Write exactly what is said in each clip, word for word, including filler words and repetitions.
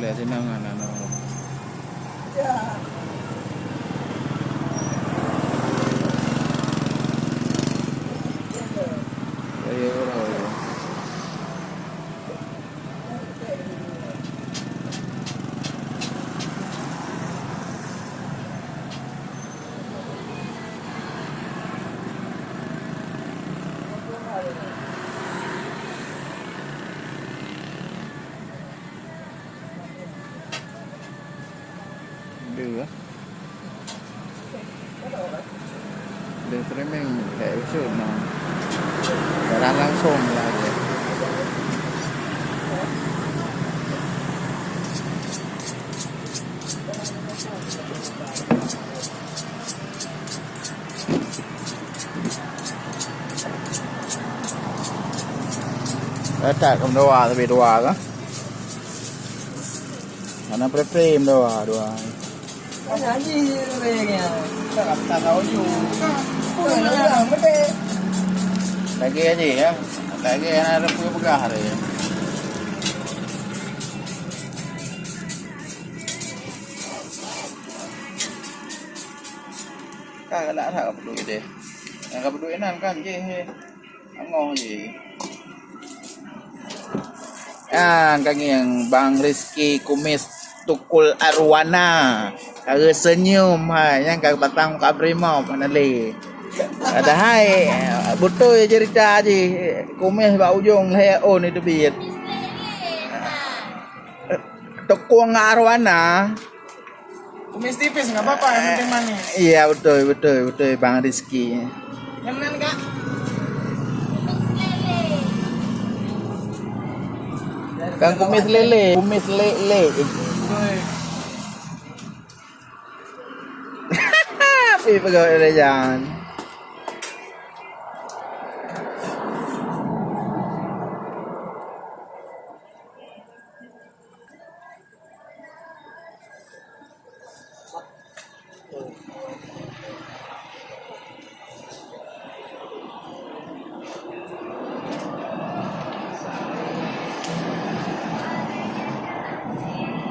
Lé sinan ngon anu. Dua. Dua streaming kayak usul mah. Siaran langsung lah dia. Letak ke dua, lebih dua ke? Mana pre-frame dua, dua. Lagi aja ya. Lagi anak ada peugah hari. Kan nak tak apa duit deh. Yang apa duit nan kan je. Angoh je. Nyan ka ngieng Bang Rizky kumis tukul arwana. Ka geuseunyum hai, nyan ka pasang muka brimob hana lé. Padahai beutôi cerita jih, kumis bak ujong lhèe ôn teubiet. Tukul ngon arwana. Kumis tipis nggak apa-apa, yang penting manis. Iya, betul, betul, betul, Bang Rizky. Yang mana, Kak? Bukan kumis lele, kumis lele. Oi. Tapi pegawai kerajaan.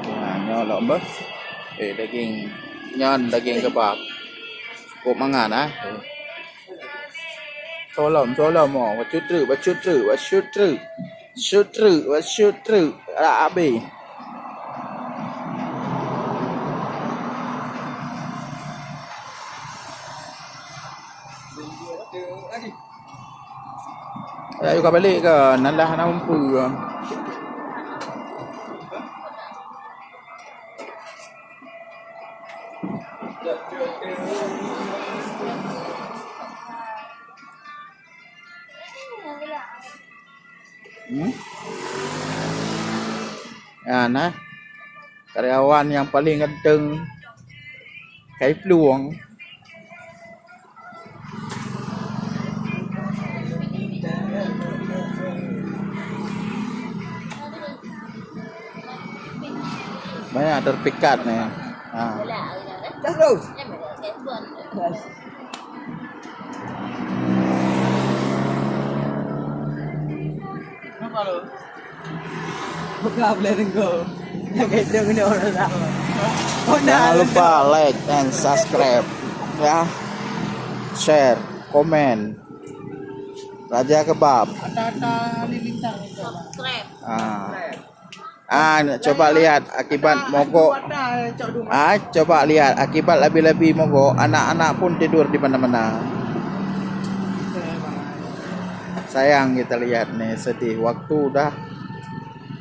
Nah, nyoe lom beuh. Eh, daging nyan daging kebab. Cukup mangat ah. Soe lom, soe lom, oh, bacut treuk, bacut treuk, bacut treuk. Bacut treuk, bacut treuk. Rak abéh. Ayo ka balek ke? Nan dah na umpeu. Hmm? Ya, nah. Karyawan yang paling ganteng. Kai Plueng. Banyak terpikat ni. Ha. Dah terus. Kenapa lu? Buka boleh tengok. Jangan itu kena orang tak. Oh, dah. Jangan lupa like and subscribe ya. Share, komen. Raja Kebab. Ada-ada halilintar itu. Subscribe. Ah. Ah, coba lihat akibat mogok. Ah, coba lihat akibat labi-labi mogok, anak-anak pun tidur di mana-mana. Sayang kita lihat nih, sedih. Waktu udah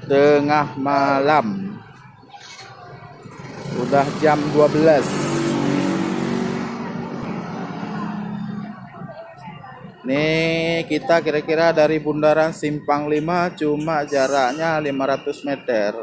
tengah malam. Udah jam dua belas. Nih, kita kira-kira dari Bundaran Simpang Lima cuma jaraknya lima ratus meter.